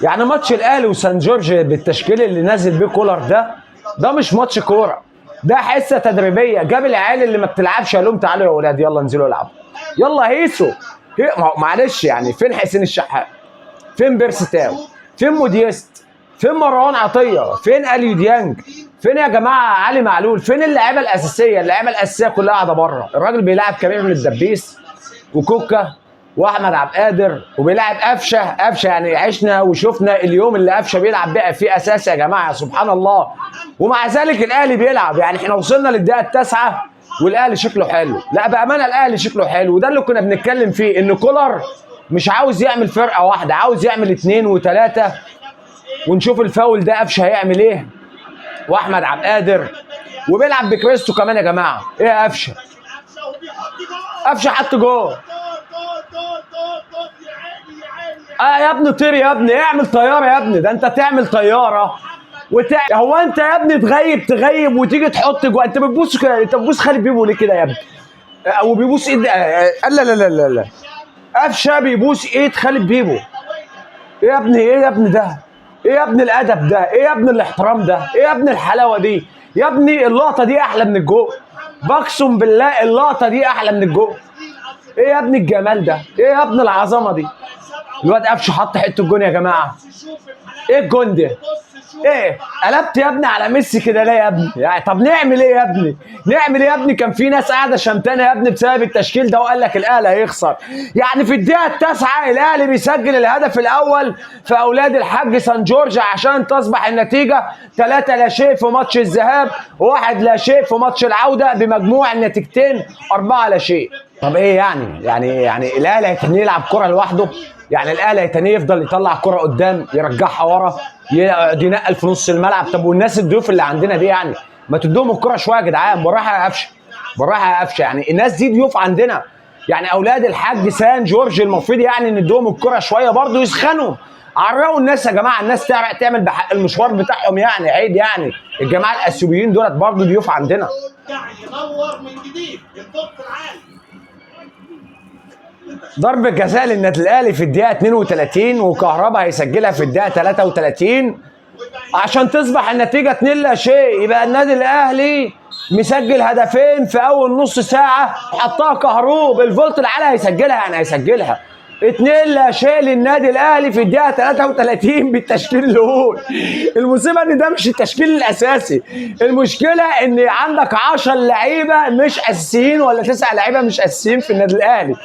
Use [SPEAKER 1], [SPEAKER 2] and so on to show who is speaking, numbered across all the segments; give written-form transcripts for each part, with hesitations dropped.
[SPEAKER 1] يعني ماتش الاهلي وسان جورج بالتشكيل اللي نازل بيه كولر ده مش ماتش كورة، ده حصة تدريبية. جاب العيال اللي ما بتلعبش قال لهم تعالوا يا اولاد يلا انزلوا العبوا، يلا هيسوا. معلش يعني فين حسين الشحات؟ فين بيرسي تاو؟ فين موديست؟ فين مروان عطية؟ فين اليو ديانج؟ فين يا جماعة علي معلول؟ فين اللعيبة الاساسية؟ اللعيبة الاساسية كلها قاعدة بره. الراجل بيلعب كريم من الدبيس وكوكا واحمد عبد القادر، وبيلعب قفشه. قفشه يعني عشنا وشفنا اليوم اللي قفشه بيلعب بقى فيه اساسي يا جماعة، سبحان الله. ومع ذلك الاهلي بيلعب. يعني احنا وصلنا للدقيقه 9 والاهلي شكله حلو. لا بامانه الاهلي شكله حلو، وده اللي كنا بنتكلم فيه، ان كولر مش عاوز يعمل فرقه واحدة، عاوز يعمل 2 و3. ونشوف الفاول ده قفشه هيعمل ايه، واحمد عبد القادر، وبيلعب بكريستو كمان يا جماعة. ايه يا قفشه؟ قفشه حط جول. يا ابني طير يا ابني، اعمل طيارة يا ابني، ده انت تعمل طيارة هو انت يا ابني تغيب وتيجي تحط جوه. انت بتبوس كده، انت بتبوس خالد بيبو ليه كده يا ابني؟ او بيبوس ايد. لا لا لا لا لا، قفشه بيبوس ايد خالد بيبو. ايه يا ابني؟ ايه يا ابني ده؟ ايه يا ابني الادب ده؟ ايه يا ابني الاحترام ده؟ ايه يا ابني الحلاوة دي؟ يا ابني اللقطة دي احلى من الجول، بقسم بالله اللقطة دي احلى من الجول. ايه يا ابني الجمال ده؟ ايه يا ابني العظمة دي؟ الواد قفشه حط حتة الجون يا جماعة. ايه الجون ده؟ ايه قلبت يا ابني على ميسي كده ليه يا ابني؟ يعني طب نعمل ايه يا ابني؟ نعمل ايه يا ابني؟ كان في ناس قاعدة شمتانه يا ابني بسبب التشكيل ده، وقال لك الاهلي هيخسر. يعني في الدقيقة 9 الاهلي بيسجل الهدف الاول في اولاد الحاج سان جورج عشان تصبح النتيجة 3-0 في ماتش الذهاب، 1-0 في ماتش العودة، بمجموع النتيجتين 4-0. طب ايه يعني؟ يعني الاهلي هيتنيه يلعب كره لوحده؟ يعني الاهلي هيتنيه يفضل يطلع كره قدام يرجعها ورا، يقعد ينقل في نص الملعب؟ طب والناس الضيوف اللي عندنا دي يعني ما تدوهم الكره شوية يا جدعان، بالراحة يا قفشه، بالراحة يا قفشه. يعني الناس دي ضيوف عندنا، يعني اولاد الحاج سان جورج المفروض يعني ندوهم الكره شوية برضه يسخنوا. عرقوا الناس يا جماعة، الناس تعرق تعمل بحق المشوار بتاعهم، يعني عيب يعني الجماعة الاثيوبيين دولت برضه ضيوف عندنا.
[SPEAKER 2] ينور من جديد الضغط العالي.
[SPEAKER 1] ضربة جزاء للنادي الاهلي في الدقيقة 32، وكهربا هيسجلها في الدقيقة 33 عشان تصبح النتيجة 2-0. يبقى النادي الاهلي مسجل هدفين في اول نص ساعة، حطها كهروب الفولت العالي هيسجلها، يعني هيسجلها. 2-0 للنادي الاهلي في الدقيقة 33 بالتشكيل اللي هو المصيبة ان ده مش التشكيل الاساسي. المشكلة ان عندك 10 لعيبة مش اساسيين ولا 9 لعيبة مش اساسيين في النادي الاهلي،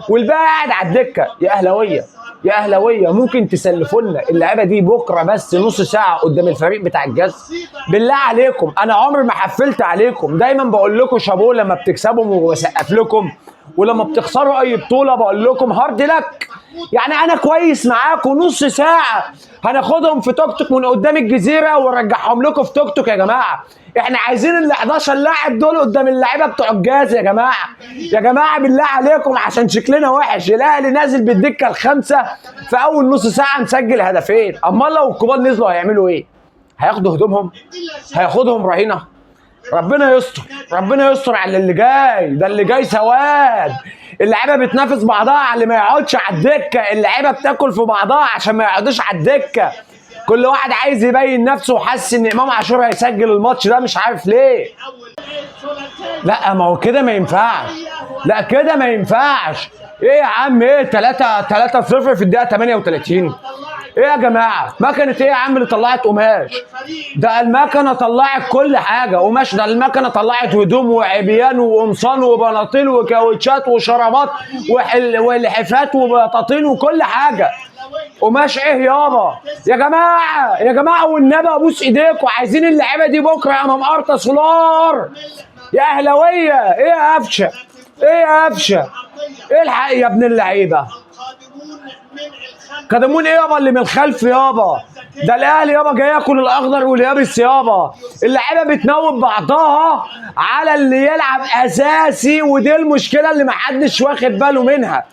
[SPEAKER 1] والباقي قاعد على الدكة. يا اهلاويه يا اهلاويه، ممكن تسلفوا لنا اللعيبة دي بكره بس نص ساعة قدام الفريق بتاع الجاز؟ بالله عليكم، انا عمري ما حفلت عليكم، دايما بقول لكم شابوه لما بتكسبوا وبسقف لكم، ولما بتخسروا اي بطوله بقول لكم hard luck. يعني انا كويس معاكم نص ساعة، هناخدهم في توك توك من قدام الجزيرة ونرجعهم لكم في توك توك. يا جماعة احنا عايزين ال 11 لاعب دول قدام اللعيبة بتوع الجاز يا جماعة. يا جماعة بالله عليكم، عشان شكلنا وحش. الاهلي نازل بالدكه الخامسة في اول نص ساعة مسجل هدفين، امال لو الكبار نزلوا هيعملوا ايه؟ هياخدوا هدومهم؟ هياخدهم رهينة؟ ربنا يستر، ربنا يستر على اللي جاي ده، اللي جاي سواد. اللعيبة بتنافس بعضها على اللي ما يقعدش على الدكة، اللعيبة بتاكل في بعضها عشان ما يقعدوش على الدكة. كل واحد عايز يبين نفسه وحاسس ان امام عاشور هيسجل الماتش ده، مش عارف ليه. لا ما هو كده ما ينفعش، لا كده ما ينفعش. ايه يا عم؟ ايه 3-3-0 في الدقيقة 38؟ ايه يا جماعة؟ مكنه ايه يا عم اللي طلعت قماش؟ ده المكنه طلعت كل حاجة قماش، ده المكنه طلعت هدوم وعبيان وقمصان وبناطيل وكاوتشات وشرابات ولحفات وبطاطين وكل حاجة. قماش ايه يابا؟ يا جماعة يا جماعة والنبي ابوس ايديكم، عايزين اللعيبة دي بكره امام ارتا سولار. يا اهلاويه، ايه يا قفشه؟ ايه يا قفشه؟ ايه الحق يا ابن اللعيبة؟ قدمون ايه يابا اللي من الخلف يابا؟ ده الاهلي يابا جاي ياكل الاخضر واليابس يابا. اللعيبة بتنوب بعضها على اللي يلعب اساسي، ودي المشكلة اللي محدش واخد باله منها.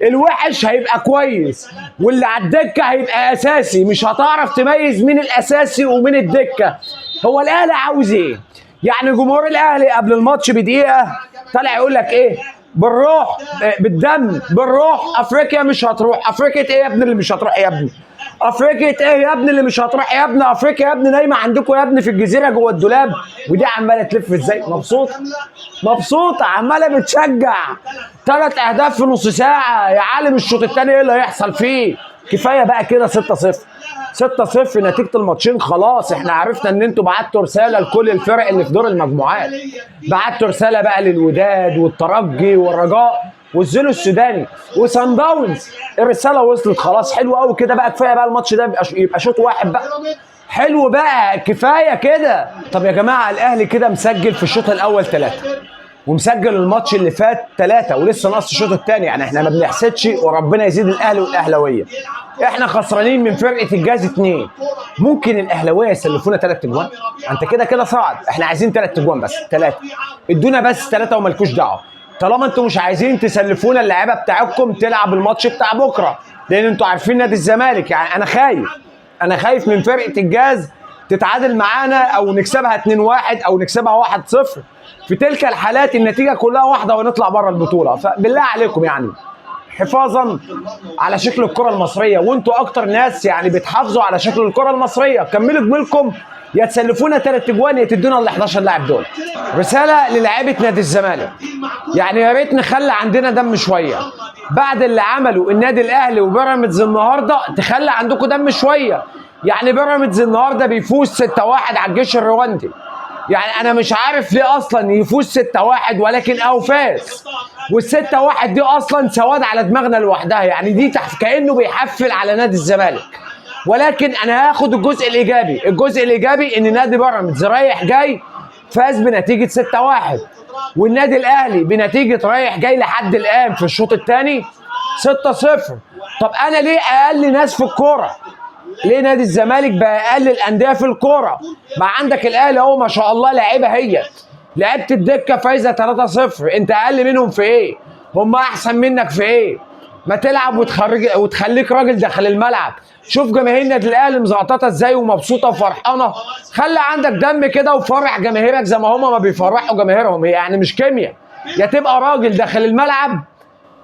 [SPEAKER 1] الوحش هيبقى كويس واللي على الدكة هيبقى اساسي، مش هتعرف تميز مين الاساسي ومين الدكة. هو الاهلي عاوز ايه؟ يعني جمهور الاهلي قبل الماتش بدقيقة طالع يقول لك ايه؟ بالروح بالدم بالروح افريقيا مش هتروح. افريقيا ايه يا ابني اللي مش هتروح يا ابني؟ افريقيا ايه يا ابني اللي مش هتروح يا ابني؟ افريقيا يا ابني نايمة عندكم يا ابني في الجزيرة جوه الدولاب، ودي عماله تلف ازاي؟ مبسوطة مبسوطة عماله بتشجع. 3 اهداف في نص ساعة يا عالم. الشوط الثاني ايه اللي هيحصل فيه؟ كفاية بقى كده. 6-0 6-0 نتيجة الماتشين. خلاص احنا عرفنا ان انتوا بعتوا رسالة لكل الفرق اللي في دور المجموعات، بعتوا رسالة بقى للوداد والترجي والرجاء والزينو السوداني وسان داونز. الرسالة وصلت خلاص. حلو قوي كده بقى، كفاية بقى الماتش ده يبقى شوط واحد بقى. حلو بقى، كفاية كده. طب يا جماعة الاهلي كده مسجل في الشوط الاول 3، ومسجل الماتش اللي فات 3، ولسه ناقص الشوط الثاني. يعني احنا ما بنحسدش، وربنا يزيد الاهلي والاهلاويه. احنا خسرانين من فرقه الجاز 2، ممكن الاهلاوية يسلفونا 3 اجوان؟ انت كده كده صعد، احنا عايزين 3 اجوان بس، 3 ادونا بس 3 ومالكوش دعوه. طالما انتوا مش عايزين تسلفونا اللعيبة بتاعتكم تلعب الماتش بتاع بكره، لان انتوا عارفين نادي الزمالك. يعني انا خايف، انا خايف من فرقه الجاز تتعادل معانا او نكسبها 2-1 او نكسبها 1-0. في تلك الحالات النتيجة كلها واحدة ونطلع بره البطولة. فبالله عليكم يعني حفاظا على شكل الكره المصرية، وانتوا اكتر ناس يعني بتحافظوا على شكل الكره المصرية، كملوا جميلكم، يا تسلفونا 3 اجوان يا تدونا ال 11 لاعب دول. رسالة للاعيبه نادي الزمالك، يعني يا ريت نخلي عندنا دم شوية بعد اللي عمله النادي الاهلي وبيراميدز النهارده. تخلي عندكم دم شوية. يعني بيراميدز النهارده بيفوز 6-1 على الجيش الرواندي، يعني انا مش عارف ليه اصلا يفوز 6-1، ولكن او فاز. وال6-1 دي اصلا سواد على دماغنا لوحدها، يعني دي كانه بيحفل على نادي الزمالك. ولكن انا هاخد الجزء الايجابي، الجزء الايجابي ان نادي بيراميدز رايح جاي فاز بنتيجة 6-1، والنادي الاهلي بنتيجة رايح جاي لحد الان في الشوط الثاني 6-0. طب انا ليه اقل ناس في الكورة؟ ليه نادي الزمالك بقى اقل الاندية في الكورة؟ ما عندك الاهلي اهو ما شاء الله لعيبة، هي لعيبة الدكة فايزه 3-0، انت اقل منهم في ايه؟ هم احسن منك في ايه؟ ما تلعب وتخرج وتخليك راجل داخل الملعب. شوف جماهير النادي الاهلي مزعططه ازاي ومبسوطة وفرحانه. خلي عندك دم كده وفرح جماهيرك زي ما هما ما بيفرحوا جماهيرهم. هي يعني مش كيمياء، يا تبقى راجل داخل الملعب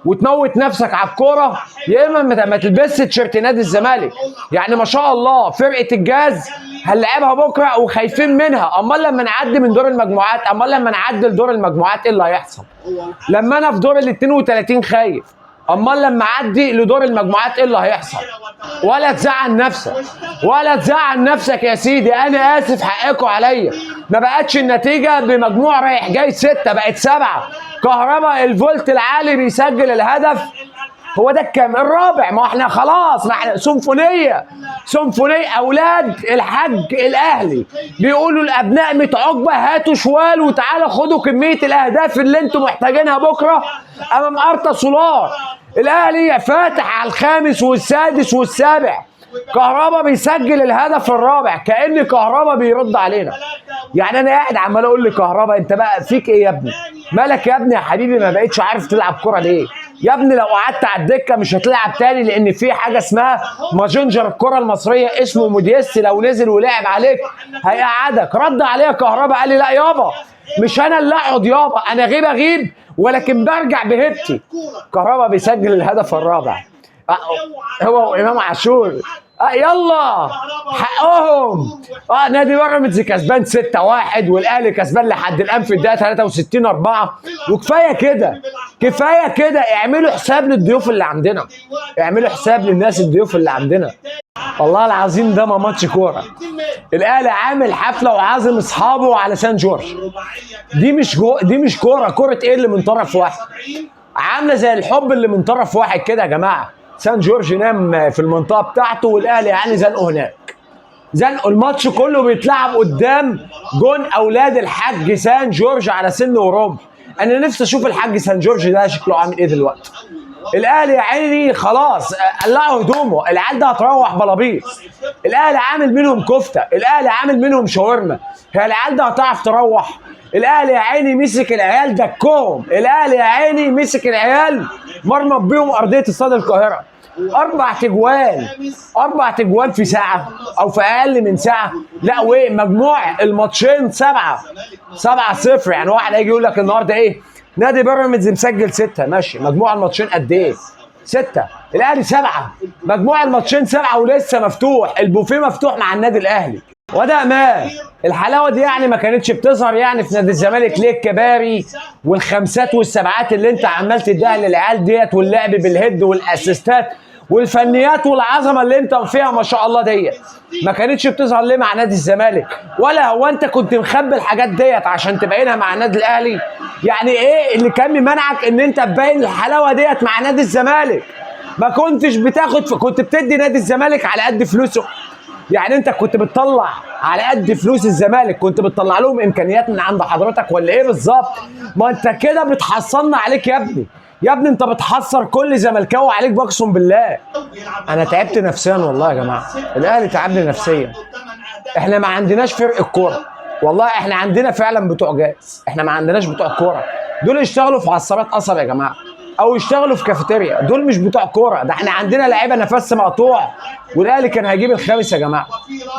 [SPEAKER 1] وتموت نفسك على الكورة، يا اما ما تلبسش تيشيرت نادي الزمالك. يعني ما شاء الله فرقه الجاز هنلعبها بكره وخايفين منها، امال لما نعدي من دور المجموعات، امال لما نعدي لدور المجموعات ايه اللي هيحصل؟ لما انا في دور ال 32 خايف، امال لما اعدي لدور المجموعات ايه اللي هيحصل؟ ولا تزعل نفسك، ولا تزعل نفسك يا سيدي، انا اسف حقكم عليا. ما بقتش النتيجة بمجموع رايح جاي 6، بقت 7. كهربا الفولت العالي بيسجل الهدف، هو ده الكام؟ الرابع. ما احنا خلاص، ما احنا سيمفونية سيمفونية. اولاد الحاج الاهلي بيقولوا لابناء 100 عقبه هاتوا شوال وتعالوا خدوا كمية الاهداف اللي انتم محتاجينها بكره امام ارتا سولار. الاهلي فاتح على الخامس والسادس والسابع. كهربا بيسجل الهدف الرابع، كأن كهربا بيرد علينا. يعني انا قاعد عمال اقول لكهربا انت بقى فيك ايه يا ابني؟ مالك يا ابني يا حبيبي؟ ما بقتش عارف تلعب كرة ليه؟ يا ابني لو قعدت على الدكة مش هتلعب تاني، لان في حاجة اسمها ماجنجر الكره المصرية اسمه موديست، لو نزل ولعب عليك هيقعدك. رد عليا كهربا قال لي لا يابا، مش انا اللي اقعد يابا، انا غيب اغيب ولكن برجع بهبتي. كهربا بيسجل الهدف الرابع هو وامام عاشور. يلا حقهم. نادي بيراميدز كسبان 6-1، والاهلي كسبان لحد الان في الدقيقة 63-4. وكفاية كده، كفاية كده. اعملوا حساب للضيوف اللي عندنا، اعملوا حساب للناس الضيوف اللي عندنا. والله العظيم ده ما ماتش كورة. الاهلي عامل حفلة وعازم اصحابه على سان جورج. دي مش كورة. كورة ايه اللي من طرف واحد؟ عامله زي الحب اللي من طرف واحد كده يا جماعة. سان جورج نام في المنطقة بتاعته والاهلي يعني زنقه هناك، زنقوا الماتش كله بيتلعب قدام جون اولاد الحاج سان جورج على سن ورمح. انا نفسي اشوف الحاج سان جورج ده شكله عامل ايه دلوقتي. الاهلي يا عيني خلاص قلعوا هدومه، العيال ده هتروح بلابيص. الاهلي عامل منهم كفته، الاهلي عامل منهم شاورما، هي العيال ده هتعرف تروح؟ الاهلي يا عيني مسك العيال دكهم، الاهلي يا عيني مسك العيال مرمط بيهم ارضية استاد القاهرة. 4 تجوال، 4 تجوال في ساعة او في اقل من ساعة. لا وايه مجموع الماتشين 7-0. يعني واحد هيجي يقول لك النهارده ايه؟ نادي بيراميدز مسجل 6، ماشي، مجموع الماتشين قد ايه؟ 6. الاهلي 7، مجموع الماتشين 7 ولسه مفتوح، البوفيه مفتوح مع النادي الاهلي. وده ما الحلاوة دي يعني ما كانتش بتظهر يعني في نادي الزمالك ليه؟ الكباري والخمسات والسبعات اللي انت عمال تديها للعيال ديت، واللعب بالهيد والاسيستات والفنيات والعظمة اللي انت فيها ما شاء الله ديت، ما كانتش بتظهر ليه مع نادي الزمالك؟ ولا هو انت كنت مخبي الحاجات ديت عشان تبينها مع النادي الاهلي؟ يعني ايه اللي كان منعك ان انت تبين الحلاوة ديت مع نادي الزمالك؟ ما كنتش بتاخد، كنت بتدي نادي الزمالك على قد فلوسه. يعني انت كنت بتطلع على قد فلوس الزمالك، كنت بتطلع لهم امكانيات من عند حضرتك ولا ايه بالظبط؟ ما انت كده بتحصلنا عليك يا ابني، يا ابني انت بتحصر كل زملكاوي عليك بقسم بالله. انا تعبت نفسيا والله يا جماعة، الاهلي تعبني نفسيا. احنا ما عندناش فرق الكورة والله، احنا عندنا فعلا بتوع جاز، احنا ما عندناش بتوع كورة. دول يشتغلوا في عصارات قصب يا جماعة، او يشتغلوا في كافيتيريا، دول مش بتوع كورة. ده احنا عندنا لعيبة نفس مقطوع، والاهلي كان هيجيب الخامس يا جماعة.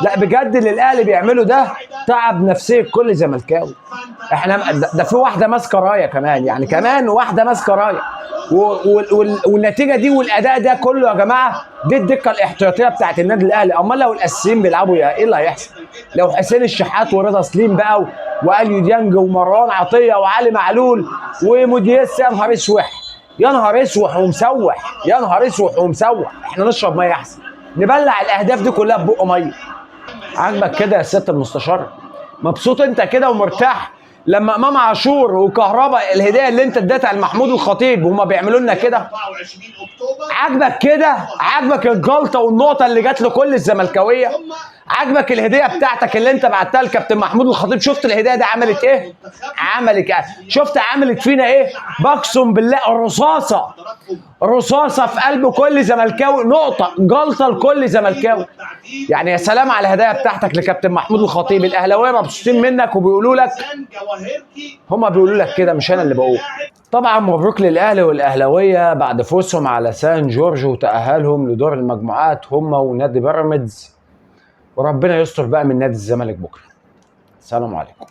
[SPEAKER 1] لا بجد اللي الاهلي بيعمله ده تعب نفسية كل زملكاوي. احنا ده في واحدة ماسكه رايه كمان، يعني كمان واحدة ماسكه رايه، والنتيجة دي والاداء ده كله يا جماعة، دي الدكة الاحتياطيه بتاعت النادي الاهلي. امال لو الاساسيين بيلعبوا ايه اللي هيحصل؟ لو حسين الشحات ورضا سليم بقى واليو ديانج ومروان عطية وعلي معلول وموديس، يا نهار اسوح، يا نهار اسوح ومسوح، يا نهار اسوح ومسوح. احنا نشرب مية احسن، نبلع الاهداف دي كلها ببق مية. عاجبك كده يا سيادة المستشار؟ مبسوط انت كده ومرتاح لما امام عاشور وكهربا الهدية اللي انت اديتها لمحمود الخطيب وهما بيعملوا لنا كده؟
[SPEAKER 2] 24 اكتوبر.
[SPEAKER 1] عاجبك كده؟ عاجبك الجلطة والنقطة اللي جات لكل الزملكاويه؟ عاجبك الهدية بتاعتك اللي انت بعتها لكابتن محمود الخطيب؟ شفت الهدية دي عملت ايه؟ عملت ايه؟ شفت عملت فينا ايه؟ بقسم بالله رصاصة، رصاصة في قلب كل زملكاوي، نقطة جلطة لكل زملكاوي. يعني يا سلام على الهدايا بتاعتك لكابتن محمود الخطيب. الاهلاوية مبسوطين منك وبيقولوا لك، هما بيقولوا لك كده مش انا اللي بقول. طبعا مبروك للاهلي والاهلاويه بعد فوزهم على سان جورج وتاهلهم لدور المجموعات هما ونادي بيراميدز، وربنا يستر بقى من نادي الزمالك بكره. السلام عليكم.